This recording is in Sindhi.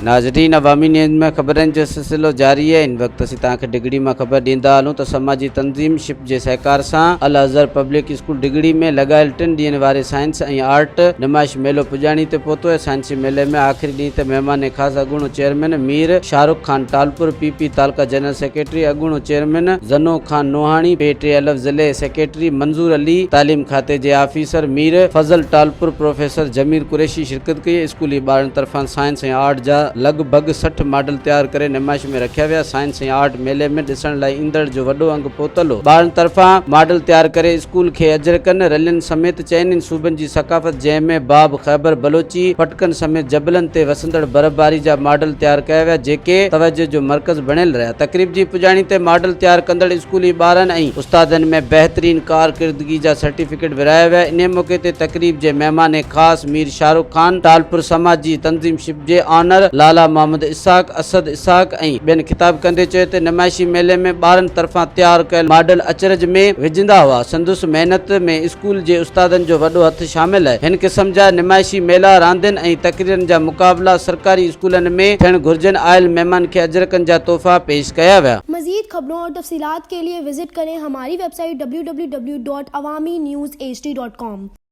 ناظرين عوامي نيوز ۾ خبرن جو سلسلو جاري آهي هن وقت اسين توهان کي ڊگهڙي مان خبر ڏيندا هلون ته سماجي تنظيم شپ جي سهڪار سان الازهر پبلڪ اسڪول ڊگهڙي ۾ لڳايل ٽن ڏينهن واري سائنس ۽ آرٽ نمائش ميلو پڄاڻي تي پهتو آهي سائنسي ميلي ۾ آخري ڏينهن تي مهمان خاص اڳوڻو chairman Mir Shahrukh Khan Talpur P P تعلقه جنرل سيڪريٽري اڳوڻو چيئرمين زنو خان نوحاڻي پي ٽي الف ضلعي سيڪريٽري منظور علي تعليم کاتي جي آفيسر مير فضل ٽالپر پروفيسر جميل قريشي شرڪت ڪئي اسڪولي ٻارن طرفان سائنس ۽ آرٽ جا لڳ ڀڳ 60 ماڊل تيار ڪري نمائش ۾ رکيا ويا. سائنس ۽ آرٽ ميلي ۾ ڏسڻ لاء ايندڙ جو وڏو انگ پهتل هو. ٻارن طرفان ماڊل تيار ڪري اسڪول کي اجرڪن، رلين سميت چئني صوبن جي ثقافت جنهن ۾ باب، خيبر، بلوچي، پٽڪن سميت جبلن تي وسندڙ برفباري جا ماڊل تيار ڪيا ويا جيڪي توجه جو مرڪز بڻيل رهيا. تقريب جي پڄاڻي تي ماڊل تيار ڪندڙ اسڪولي ٻارن ۽ استادن ۾ بهترين ڪارڪردگي جا سرٽيفڪيٽ ورهايا ويا. انهي موقعي تي تقريب جي مهمان خاص مير شاهرخ خان ٽالپر سماجي تنظيم شپ جي آنر لالا محمد اسحاق، اسد اسحاق ۽ ٻين خطاب ڪندي چيو ته نمائشي ميلي ۾ ٻارن طرفان تيار ڪيل ماڊل اچرج ۾ وجهندا هئا، سندس محنت ۾ اسڪول جي استادن جو وڏو هٿ شامل آهي، هن قسم جا نمائشي ميلا، راندين ۽ تقريرن جا مقابلا سرڪاري اسڪولن ۾ ٿيڻ گهرجن، آيل مهمان کي اجرڪن جا تحفا پيش ڪيا ويا. مزيد خبرون اور تفصيلات کے لئے وزٽ کریں ہماری web site www.awamiNewsHD.com.